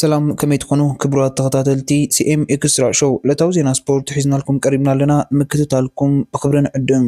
ሰላም፣ ከመይ ትኾኑ ክቡራት ተኸታተልቲ ሲ ኤም ኤክስትራ ሾው? ዕለታዊ ዜና ስፖርት ሒዝናልኩም ቀሪብና ኣለና። ንምክትታልኩም ብኽብሪ ንዕድም።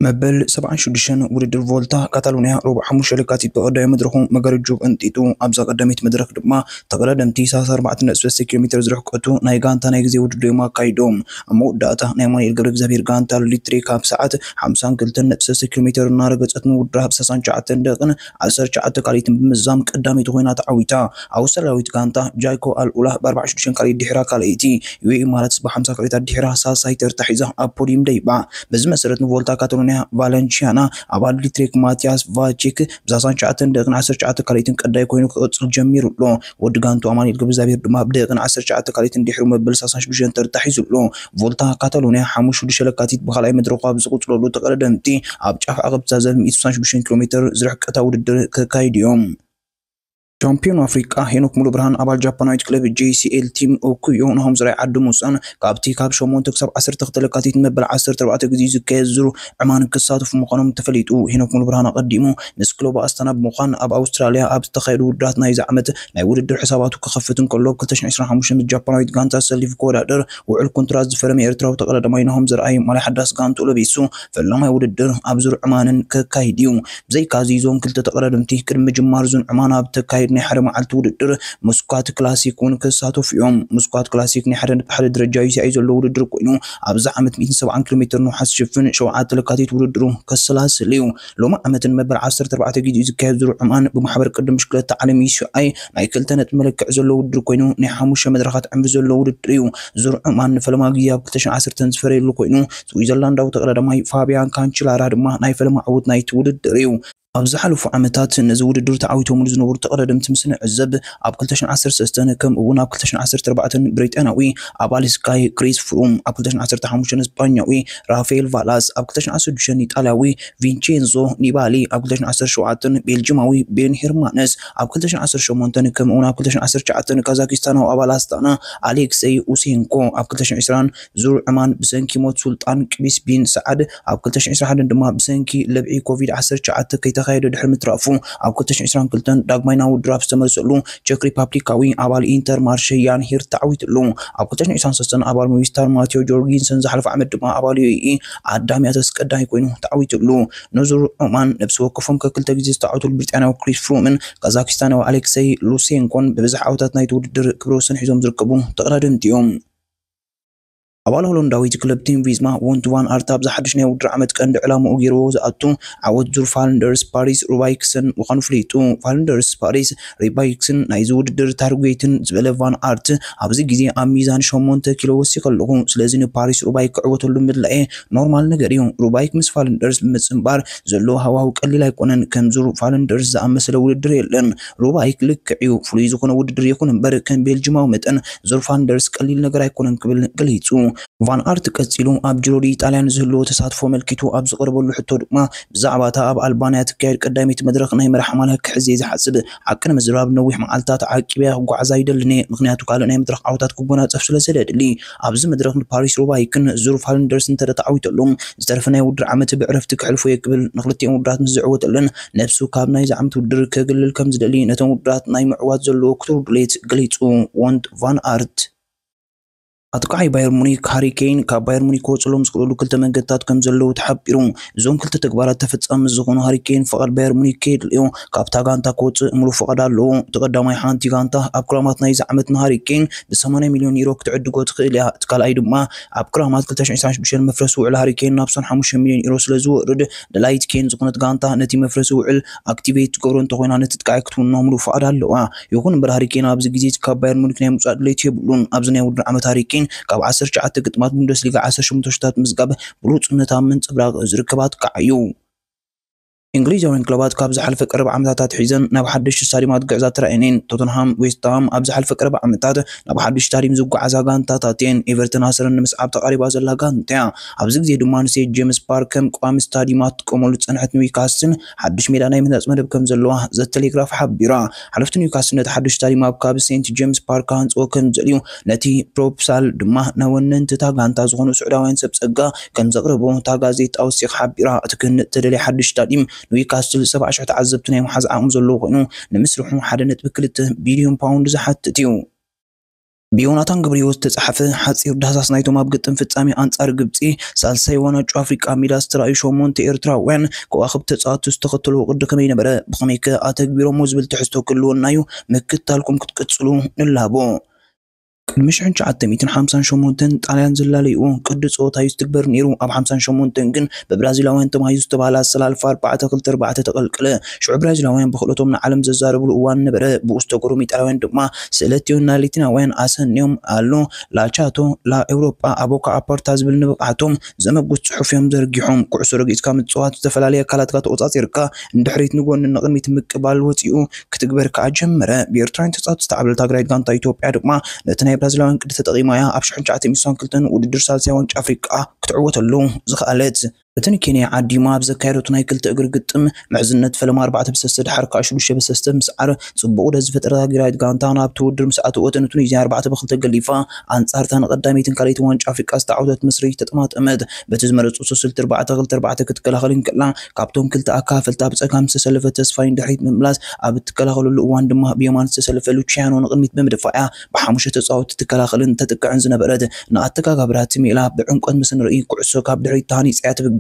መበል ሰብዓን ሽዱሽተን ውድድር ቮልታ ካታሎንያ ረቡዕ ሓሙሽተ ለካቲት ብቐዳማይ መድረኹ መጋረጅኡ ቀንጢጡ። ኣብዛ ቀዳመይቲ መድረኽ ድማ ተቐዳደምቲ ሰላሳ ኣርባዕተ ነጥቢ ሰለስተ ኪሎ ሜትር ዝርሕቀቱ ናይ ጋንታ ናይ ግዜ ውድድር እዮም ኣካይዶም። ኣብ መወዳእታ ናይ ኣማኑኤል ገብረ እግዚኣብሔር ጋንታ ሊትሬክ ኣብ ሰዓት ሓምሳን ክልተን ነጥቢ ሰለስተ ኪሎ ሜትር እናረገጸት፣ ንውድድር ኣብ ሰላሳን ትሽዓተን ደቂቕን ዓሰርተ ትሽዓተ ካልኢትን ብምዝዛም ቀዳመይቲ ኮይና ተዓዊታ። ኣውስትራልያዊት ጋንታ ጃይኮ ኣልኡላ ብ ኣርባዕተ ሽዱሽተ ካልኢት ድሒራ ካልኣይቲ፣ ዩ ኤ ኢ ኢማራትስ ብ ሓምሳ ካልኢታት ድሒራ ሳልሳይ ተርታ ሒዛ ኣብ ፖዲየም ደይባ። በዚ መሰረት ንቮልታ ካታሎንያ ቫለንሺያና ኣባል ሊትሬክ ማቲያስ ቫቼክ ብ ሰላሳን ትሽዓተን ደቂቕን ዓሰርተ ትሽዓተ ካልኢትን ቀዳይ ኮይኑ ክቕጽል ጀሚሩ ኣሎ። ወዲ ጋንቱ ኣማኑኤል ገብረእግዚኣብሔር ድማ ብ ደቂቕን ዓሰርተ ትሽዓተ ካልኢትን ድሒሩ መበል ሰላሳን ሽዱሽተን ተርታ ሒዙ ኣሎ። ቮልታ ካታሎንያ ሓሙሽተ ሽዱሽተ ለካቲት ብኻልኣይ መድረኹ ኣብ ዝቕጽለሉ፣ ተቐዳደምቲ ኣብ ጫፍ ዓቐብ እታ ዘ ሚእቲ ስሳን ሽዱሽተን ኪሎ ሜትር ዝርሕቀታ ውድድር ከካይዱ እዮም። ቻምፒዮን ኣፍሪቃ ሄኖክ ሙሉብርሃን ኣባል ጃፓናዊት ክለብ ጄ ሲ ኤል ቲም ኦኩዮ ናሆም ዘርኣይ ዓዲ ሙሳን ካብቲ ካብ ሸሞንተ ክሳብ ዓሰርተ ክልተ ለካቲት መበል ዓሰርተ ኣርባዕተ ግዜ ዝካየድ ዙር ዕማን ክሳተፉ ምዃኖም ተፈሊጡ። ሄኖክ ሙሉብርሃን ኣቐዲሙ ምስ ክለቡ ኣስታና ብምዃን ኣብ ኣውስትራልያ ኣብ ዝተኻየዱ ውድድራት ናይዚ ዓመት ናይ ውድድር ሕሳባቱ ክኸፍት እንከሎ፣ ክልተ ሽሕን ዕስራን ሓሙሽተን ምስ ጃፓናዊት ጋንታ ኣሰሊፉ ክወዳደር ውዕል ኮንትራት ዝፈረመ ኤርትራዊ ተቐዳዳማይ ናሆም ዘርኣይ ማልያ ሓዳስ ጋንትኡ ለቢሱ ፈላማይ ውድድር ኣብ ዙር ዕማንን ከካይድ እዩ። ብዘይካዚ እዞም ክልተ ተቐዳደምቲ ቅድሚ ምጅማር ዙር ዕማን ኣብ ተካይድ ናይ ሓደ መዓልቲ ውድድር ሙስኳት ክላሲክ እውን ክሳተፉ እዮም። ሙስኳት ክላሲክ ናይ ሓደ ነጥቢ ሓደ ደረጃ ዩ ሲ ኣይ ዘለዎ ውድድር ኮይኑ፣ ኣብዚ ዓመት ሚእትን ሰብዓን ኪሎ ሜትር ንውሓት ዝሽፍን ሸውዓተ ለካቲት ውድድሩ ከሰላስል እዩ። ሎሚ ዓመት ንመበል ዓሰርተ ኣርባዕተ ግዜ ዝካየድ ዙር ዕማን ብማሕበር ቅድም ብሽክለታ ዓለም ዩ ሲ ኣይ ናይ ክልተ ነጥቢ መለክዕ ዘለዎ ውድድር ኮይኑ፣ ናይ ሓሙሽተ መድረኻት ዕምሪ ዘለዎ ውድድር እዩ። ዙር ዕማን ንፈለማ ግዜ ኣብ ክልተ ሽሕን ዓሰርተን ዝፈረየሉ ኮይኑ፣ ስዊዘርላንዳዊ ተቐዳዳማይ ፋቢያን ካንችላራ ድማ ናይ ፈለማ ዕዉት ናይቲ ውድድር እዩ። ኣብ ዝሓለፉ ዓመታት ነዚ ውድድር ተዓዊቶምሉ ዝነበሩ ተቐዳደምቲ ምስ ንዕዘብ፣ ኣብ ክልተ ሽሕን ዓሰርተ ሰለስተን ከምኡ እውን ኣብ ክልተ ሽሕን ዓሰርተ ኣርባዕተን ብሪጣንያዊ ኣባል ስካይ ክሪስ ፍሩም፣ ኣብ ክልተ ሽሕን ዓሰርተ ሓሙሽተን ስጳኛዊ ራፋኤል ቫላስ፣ ኣብ ክልተ ሽሕን ዓሰርተ ሽዱሽተን ኢጣልያዊ ቪንቼንዞ ኒባሊ፣ ኣብ ክልተ ሽሕን ዓሰርተ ሸውዓተን ቤልጂማዊ ቤን ሄርማንስ፣ ኣብ ክልተ ሽሕን ዓሰርተ ሸሞንተን ከምኡ እውን ኣብ ክልተ ሽሕን ዓሰርተ ትሽዓተን ካዛኪስታናዊ ኣባል ኣስታና ኣሌክሰይ ኡሴንኮ፣ ኣብ ክልተ ሽሕን ዕስራን ዙር ዕማን ብሰንኪ ሞት ሱልጣን ቅቢስ ቢን ሰዓድ፣ ኣብ ክልተ ሽሕን ዕስራን ሓደን ድማ ብሰንኪ ለብዒ ኮቪድ ዓሰርተ ትሽዓተ ከይተኻየደ ድሕሪ ምትራፉ፣ ኣብ ክልተ ሽሕን ዕስራን ክልተን ዳግማይ ናብ ውድድር ኣብ ዝተመልሰሉ፣ ቸክ ሪፓብሊካዊ ኣባል ኢንተር ማርሸ ያን ሂር ተዓዊትሉ። ኣብ ክልተ ሽሕን ዕስራን ሰለስተን ኣባል ሞቪስታር ማቴዮ ጆርጊንሰን፣ ዝሓለፈ ዓመት ድማ ኣባል ዩ ኤ ኢ ኣዳም ያተስ ቀዳማይ ኮይኑ ተዓዊትሉ። ንዙር ዑማን ነብሲ ወከፎም ከክልተ ግዜ ዝተዓወትሉ ብሪጣንያዊ ክሪስ ፍሩምን ካዛኪስታናዊ ኣሌክሰይ ሉሴንኮን ብብዝሒ ዓወታት ናይቲ ውድድር ክብረ ወሰን ሒዞም ዝርከቡ ተቐዳደምቲ እዮም። ኣባል ሆሎንዳዊት ክለብ ቲም ቪዝማ፣ ዎንት ቫን ኣርት፣ ኣብዚ ሓድሽ ናይ ውድድር ዓመት ቀንዲ ዕላምኡ ገይርዎ ዝኣቱ ዓወት ዙር ፋልንደርስ ፓሪስ ሩባይክሰን ምዃኑ ፍሊጡ። ፋልንደርስ ፓሪስ ሩባይክሰን ናይዚ ውድድር ታርጌትን ዝበለ ቫን ኣርት፣ ኣብዚ ግዜ ኣብ ሚዛን ሸሞንተ ኪሎ ወሲኸ ኣለኹ፣ ስለዚ ንፓሪስ ሩባይክ ክዕወተሉ ምድላየ ኖርማል ነገር እዩ። ሩባይክ ምስ ፋልንደርስ ብምጽንባር ዘሎ ሃዋሁ ቀሊል ኣይኮነን። ከም ዙር ፋልንደርስ ዝኣመሰለ ውድድር የለን። ሩባይክ ልክዕ እዩ፣ ፍሉይ ዝኾነ ውድድር ይኹን እምበር ከም ቤልጅማዊ መጠን ዙር ፋልንደርስ ቀሊል ነገር ኣይኮነን ክብል ገሊጹ። ቫን ኣርት ቀጺሉ ኣብ ጂሮ ዲ ኢጣልያን ዝህልዎ ተሳትፎ ኣመልኪቱ ኣብ ዝቐረበሉ ሕቶ ድማ ብዛዕባ እታ ኣብ ኣልባንያ ትካየድ ቀዳመይቲ መድረኽ ናይ መርሓ ማልያ ክሕዝ እየ ዝሓስብ። ሓቂ ንምዝራብ ነዊሕ መዓልታት ዓቂበ ክጓዓዝ ኣይደልን እየ፣ ምኽንያቱ ካልእ ናይ መድረኽ ዓወታት ክጎናጸፍ ስለ ዘደሊ። ኣብዚ መድረኽ ንፓሪስ ሩባይክን ዙር ፋልንደርስ እንተ ተዓዊተሉ፣ ዝተረፈ ናይ ውድድር ዓመት ብዕረፍቲ ክሕልፎ እየ ክብል ንክልቲኦም ውድድራት ምስ ዝዕወተለን ነብሱ ካብ ናይዚ ዓመት ውድድር ከግልል ከም ዝደሊ ነቶም ውድድራት ናይ ምዕዋት ዘለዎ ክቱር ድሌት ገሊጹ። ዎንት ቫን ኣርት። ኣጥቃዓይ ባየር ሙኒክ ሃሪ ኬን ካብ ባየር ሙኒክ ክወፅሎም ዝኽእለሉ ክልተ መንገድታት ከም ዘለዉ ተሓቢሩ። እዞም ክልተ ተግባራት ተፈጻሚ ምስ ዝኾኑ ሃሪ ኬን ፍቓድ ባየር ሙኒክ ከየድልዮ ካብታ ጋንታ ክወፅእ ሙሉእ ፍቓድ ኣለዎ። እቲ ቀዳማይ ሓንቲ ጋንታ ኣብ ክራማት ናይዚ ዓመት ንሃሪ ኬን ብ ሰማንያ ሚልዮን ዩሮ ክትዕድጎ ትኽእል እያ። እቲ ካልኣይ ድማ ኣብ ክራማት ክልተ ሽሕን ዕስራን ሽዱሽተን መፍረሲ ውዕል ሃሪ ኬን ናብ ሰብዓን ሓሙሽተን ሚልዮን ዩሮ ስለ ዝወርድ፣ ደላይት ኬን ዝኾነት ጋንታ ነቲ መፍረሲ ውዕል ኣክቲቬት ትገብሮ እንተኾይና ነቲ ጥቃዒ ክትውንኖ ሙሉእ ፍቓድ ኣለዋ። ይኹን እምበር ሃሪ ኬን ኣብዚ ግዜ እቲ ካብ ባየር ሙኒክ ናይ ምውጻእ ድሌት የብሉን። ኣብዚ ናይ ውድድር ዓመት ሃሪ ኬን ካብ ዓሰርተ ትሽዓተ ግጥማት ቡንደስሊጋ ዓሰርተ ሸሞንተ ሹታት ምዝጋብ ብሉጽነት ኣብ ምንጽብራቕ ዝርከብ ኣጥቃዒ እዩ። እንግሊዛውያን ክለባት ካብ ዝሓለፈ ቀረባ ዓመታት ኣትሒዘን ናብ ሓደሽቲ ስታዲማት ክዕዛ ተራእየን እየን። ቶተንሃም፣ ዌስትሃም ኣብ ዝሓለፈ ቀረባ ዓመታት ናብ ሓድሽ ስታዲም ዝጓዓዛ ጋንታታት እየን። ኤቨርተን ኣርሰናል ንምስዓብ ተቓሪባ ዘላ ጋንታ እያ። ኣብዚ ግዜ ድማ ንሴንት ጄምስ ፓርክ ከም ቀዋሚ ስታዲማ ትጥቀመሉ ዝጸንሐት ኒውካስል ሓድሽ ሜዳ ናይ ምህናጽ መደብ ከም ዘለዋ ዘ ቴሌግራፍ ሓቢራ። ሓለፍቲ ኒውካስል ነቲ ሓድሽ ስታዲም ኣብ ካብ ሴንት ጄምስ ፓርክ ክሃንጽዎ ከም ዝደልዩ ነቲ ፕሮፖዛል ድማ ናይ ወነንቲ እታ ጋንታ ዝኾኑ ስዑዳውያን ሰብ ጸጋ ከም ዘቕረቡ እታ ጋዜጣ ወሲኻ ሓቢራ። እቲ ክህነጽ ዝተደልየ ሓድሽ ስታዲም ኒውካስል ሰብዓ ሽሕ ተዓዘብቲ ናይ ምሓዝ ዓቕሚ ዘለዎ ኮይኑ፣ ንምስርሑ ሓደ ነጥቢ ክልተ ቢልዮን ፓውንድ ዝሓትት እዩ። ብዮናታን ገብረህይወት ዝተጻሕፈ ሓጺር ዳህሳስ ናይቶም ኣብ ግጥም ፍጻሜ ኣንጻር ግብጺ ሳልሳይ ዋንጫ ኣፍሪቃ ሜዳ ዝተራእዩ ሸሞንተ ኤርትራውያን ከዋኽብቲ ተጻወትቲ ዝተኸተልዎ ቅዲ ከመይ ነበረ? ብኸመይከ ኣተግቢሮሞ ዝብል ትሕዝቶ ክህልወና እዩ። ምክትታልኩም ክትቅጽሉ ንላቦ። ቅድሚ ሽሕን ትሽዓተ ሚእትን ሓምሳን ሸሞንተን ጣልያን ዝላለይዎ ቅዲ ጸወታ እዩ ዝትግበር ነይሩ። ኣብ ሓምሳን ሸሞንተን ግን ብብራዚላውያን ተማሂዙ ዝተባህለ ኣሰላልፋ ኣርባዕተ ክልተ ኣርባዕተ ተቐልቀለ። ሽዑ ብራዚላውያን ብክእለቶም ንዓለም ዘዛረብሉ እዋን ነበረ። ብኡ ዝተገረሙ ኢጣልያውያን ድማ ስእለትዮ ላቲናውያን ኣሰንዮም ኣሎ። ላቻቶ፣ ላ ኤውሮጳ፣ ኣቦካ ኣፖርታ ዝብል ንብቕዓቶም ዘመጉስ ጽሑፍ እዮም ዘርጊሖም። ኩዕሶ ረጊጽካ ምጽዋት፣ ዝተፈላለየ ኣካላትካ ተቖጻጺርካ ንድሕሪት ንጎኒ ንቕድሚት ምቅባል ወጺኡ ክትግበር ከኣ ጀመረ። ብኤርትራውያን ተጻወትቲ ዝተዓብለለት ሃገራዊት ጋንታ ኢትዮጵያ ድማ ነቲ ናይ ብራዚላውያን ቅዲ ተጠቒማ እያ ኣብ ሽሕን ትሽዓተ ሚእትን ስሳን ክልተን ውድድር ሳልሳይ ዋንጫ ኣፍሪቃ ክትዕወተሉ ዝኸኣለት። እቲ ንኬንያ ዓዲማ ኣብ ዘካየደቱ ናይ ክልተ እግሪ ግጥም ምሕዝነት ፈለማ ኣርባዕተ ብ ሰለስተ ድሓር ከኣ ሽዱሽተ ብ ሰለስተ ምስዓር ጽቡቕ ውህደት ዝፈጠረት ሃገራዊት ጋንታ ናብቲ ውድድር ምስ ኣተወት ንቱኒዝያ ኣርባዕተ ብ ክልተ ገሊፋ ኣንጻርታ ንቐዳመይትን ካልኣይትን ዋንጫ ኣፍሪቃ ዝተዓወተት ምስሪ ተጠማጠመት። በቲ ዝመረጸቶ ስልቲ ኣርባዕተ ክልተ ኣርባዕተ ክትከላኸል እንከላ፣ ካብቶም ክልተ ኣካፈልታ ብጸጋም ዝተሰለፈ ተስፋይ ንድሕሪት ምምላስ፣ ኣብ እትከላኸለሉ እዋን ድማ ብየማን ዝተሰለፈ ሉቺያኖ ንቕድሚት ብምድፋእ እያ ብሓሙሽተ ተጻወትቲ ትከላኸልን ተጥቅዕን ዝነበረት። ንኣተጋጋብራ እቲ ሜላ ብዕምቆት ምስ ንርኢ፣ ኩዕሶ ካብ ድሕሪት ተሃኒጻ እያ ትብገስ።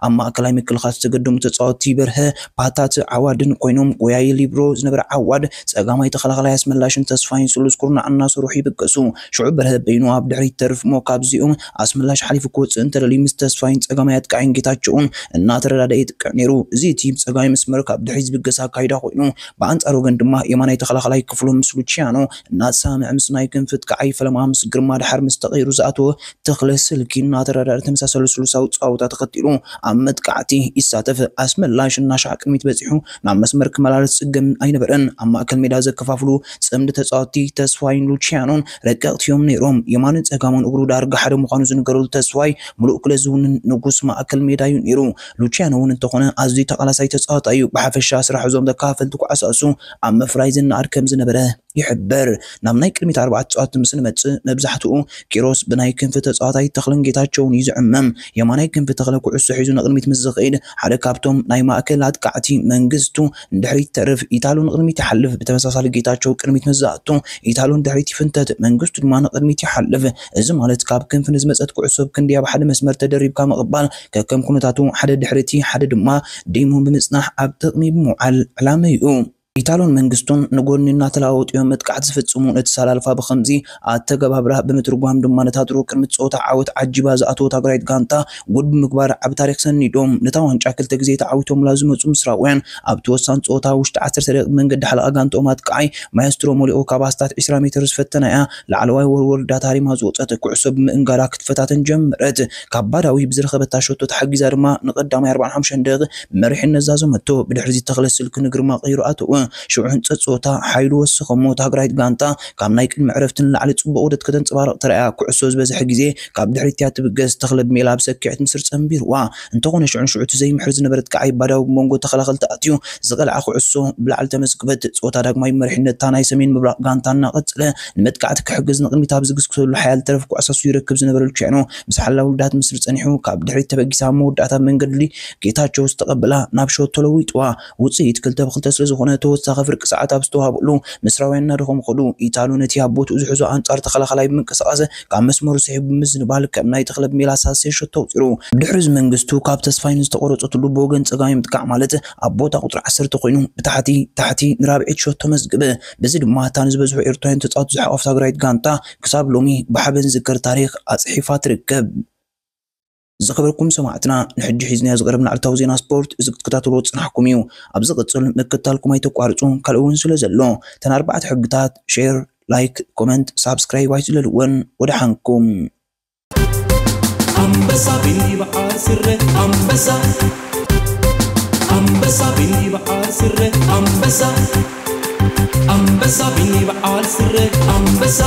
ኣብ ማእከላይ ምክልኻል ዝተገደሙ ተጻወትቲ በርሀ፣ ፓታት፣ ዓዋድን ኮይኖም፣ ጎያዪ ሊብሮ ዝነበረ ዓዋድ፣ ጸጋማይ ተኸላኸላይ ኣስመላሽን ተስፋይን ስሉስ ኩርናዕ እናሰርሑ ይብገሱ። ሽዑ በርሀ በይኑ ኣብ ድሕሪት ይተርፍ እሞ ካብዚኦም ኣስመላሽ ሓሊፉ ክወጽእ እንተደልዩ ምስ ተስፋይን ጸጋማይ ኣጥቃዒን ጌታቸውን እናተረዳድአ ይጥቅዕ ነይሩ። እዚ እቲ ብጸጋማይ መስመር ካብ ድሕሪት ዝብገስ ኣካይዳ ኮይኑ፣ ብኣንጻሩ ግን ድማ የማናይ ተኸላኸላይ ክፍሉ ምስ ሉቺያኖ እናተሰማምዐ ምስ ናይ ክንፊ ኣጥቃዓይ ፈለማ ምስ ግርማ ድሓር ምስ ተቐይሩ ዝኣተወ ተኽለ ስልኪ እናተረዳድአ ተመሳሳሊ ስሉሳዊ ጸወታ ተኸቲሉ ኣብ መጥቃዕቲ ይሳተፍ። ኣስመላሽ እናሻዕ ቅድሚት በጺሑ ናብ መስመር ክመላለስ ጽገም ኣይነበረን። ኣብ ማእከል ሜዳ ዘከፋፍሉ ጽምዲ ተጻወትቲ ተስፋይን ሉቺያኖን ረቀቕቲ እዮም ነይሮም። የማንን ጸጋምን እግሩ ዳርጋ ሓደ ምዃኑ ዝንገረሉ ተስፋይ፣ ምሉእ ክለት ዝውንን ንጉስ ማእከል ሜዳ እዩ ነይሩ። ሉቺያኖ እውን እንተኾነ ኣዝዩ ተቓላሳይ ተጻዋታይ እዩ። ብሓፈሻ ስራሕ እዞም ተካፈልቲ ኩዕሶ እሱ ኣብ ምፍራይ ዝነኣድ ከም ዝነበረ ይሕበር። ናብ ናይ ቅድሚት ኣርባዕተ ተጻወትቲ ምስ ንመጽእ፣ መብዛሕትኡ ኪሮስ ብናይ ክንፊ ተጻዋታይ ተኽለን ጌታቸውን እዩ ዝዕመም። የማናይ ክንፊ ተኽለ ኩዕሶ ሒዙ ንቕድሚት ምስ ዝኸይድ፣ ሓደ ካብቶም ናይ ማእከል ኣጥቃዕቲ መንግስቱ ንድሕሪት ይተርፍ፣ ኢታሎ ንቕድሚት ይሓልፍ። ብተመሳሳሊ ጌታቸው ቅድሚት ምስ ዝኣቱ፣ ኢታሎ ንድሕሪት ይፍንተት፣ መንግስቱ ድማ ንቕድሚት ይሓልፍ። እዚ ማለት ካብ ክንፊ ንዝመጸት ኩዕሶ ብክንዲ ኣብ ሓደ መስመር ተደሪብካ ምቕባል፣ ከከም ኩነታቱ ሓደ ድሕሪቲ ሓደ ድማ ዲሙ ብምጽናሕ ኣብ ጥቕሚ ብምውዓል ዕላመ እዩ። ኢታሎን መንግስቱን ንጎኒ እናተለዋወጡ እዮም መጥቃዕቲ ዝፍጽሙ። ነቲ ኣሰላልፋ ብኸምዚ ኣተገባብራ ብምትርጓም ድማ ነታ ድሮ ቅድሚ ጸወታ ዓወት ዓጂባ ዝኣተወት ሃገራዊት ጋንታ ጉድ ብምግባር ዓቢ ታሪኽ ሰኒዶም። ነታ ዋንጫ ክልተ ግዜ ተዓዊቶምላ ዝመጹ ምስራውያን ኣብቲ ወሳኒ ጸወታ ውሽጢ ዓሰርተ ደቂቕ መንገዲ ሓለቓ ጋንትኦም ኣጥቃዓይ ማያስትሮ ሞሊኦ ካብ ኣስታት ዕስራ ሜትር ዝፈተና እያ ላዕለዋይ ወርወር ዳታሪማ ዝወጸት ኩዕሶ ብምእንጋዳ ክትፈታተን ጀመረት። ካብ ባዳዊ ብዝረኸበታ ሸቶ ተሓጊዛ ድማ ንቐዳማይ ኣርባዓን ሓሙሽተን ደቂቕ መሪሕነት ዛዘመቶ። ብድሕሪዚ ተኽለ ስልኪ ንግርማ ቀይሩ ኣተወ። ሽዑ ህንጸት ጸወታ ሓይሉ ወሰኸ እሞ እታ ሃገራዊት ጋንታ ካብ ናይ ቅድሚ ዕረፍቲ ንላዕሊ ጽቡቕ ውህደት ከተንጸባርቕ ተራእያ። ኩዕሶ ዝበዝሐ ግዜ ካብ ድሕሪት እያ ትብገስ። ተኽለ ብሜላ ብሰኪዐት ምስር ጸንቢርዋ። እንተኾነ ሽዑ ንሽዑ እቲ ዘይምሕር ዝነበረ ኣጥቃዓይ ባዳዊ ብመንጎ ተኸላኸልቲ ኣትዩ ዝቐልዓ ኩዕሶ ብላዕሊ ተመዝግበት። ጸወታ ዳግማይ መሪሕነት እታ ናይ ሰሜን ምብራቕ ጋንታ እናቐጸለ ንመጥቃዕቲ ክሕግዝ ንቕድሚት ኣብ ዝግስግሰሉ ሓያል ተረፍ ኩዕሶ እሱ ይረክብ ዝነበረ ሉቺያኖ ምስ ሓላው ውዳት ምስር ጸኒሑ ካብ ድሕሪት ተበጊሳ ኣብ መወዳእታ መንገዲ ጌታቸው ዝተቐበላ ናብ ሸቶ ለዊጥዋ። ውጽኢት ክልተ ብክልተ ስለ ዝኾነ ተወሳኺ ፍርቂ ሰዓት ኣብ ዝተዋሃበሉ ምስራውያን እናደኸሙ ከዱ። ኢታሎ ነቲ ኣብ ቦትኡ ዝሕዞ ኣንጻር ተኸላኸላይ ብምንቅስቓስ ካብ መስመሩ ስሒቡ ብምዝንባል ከም ናይ ተኽለ ብሜላ ሳልሳይ ሸቶ ኣውጺሩ። ብድሕሪ እዚ መንግስቱ ካብ ተስፋይን ዝተቆረጸትሉ ብወገን ጸጋሚ ምጥቃዕ ማለት ኣብ ቦታ ቁጽሪ ዓሰርተ ኮይኑ ብታሕቲ ታሕቲ ንራብዒት ሸቶ መዝግብ። በዚ ድማ እታ ንዝበዝሑ ኤርትራውያን ተጻወትቲ ዝሓቆፈት ሃገራዊት ጋንታ ክሳብ ሎሚ ብሓበን ዝዝከር ታሪኽ ኣጽሒፋ ትርከብ። ዝኸበርኩም ሰማዕትና፣ ንሕጂ ሒዝናዮ ዝቐረብና ዕለታዊ ዜና ስፖርት እዚ ክትከታተልዎ ዝጸናሕኩም እዩ። ኣብ ዝቕጽል ምክትታልኩም ኣይተቋርጹ፣ ካልእ እውን ስለ ዘሎ። እተን ኣርባዕተ ሕግታት፣ ሼር፣ ላይክ፣ ኮመንት፣ ሳብስክራይብ ኣይትለልወን። ወደ ሓንኩም። ኣንበሳ ቢበዓል ስረ ኣንበሳ ኣንበሳ ቢኒ በዓል ስረ ኣንበሳ ኣንበሳ ቢኒ በዓል ስረ ኣንበሳ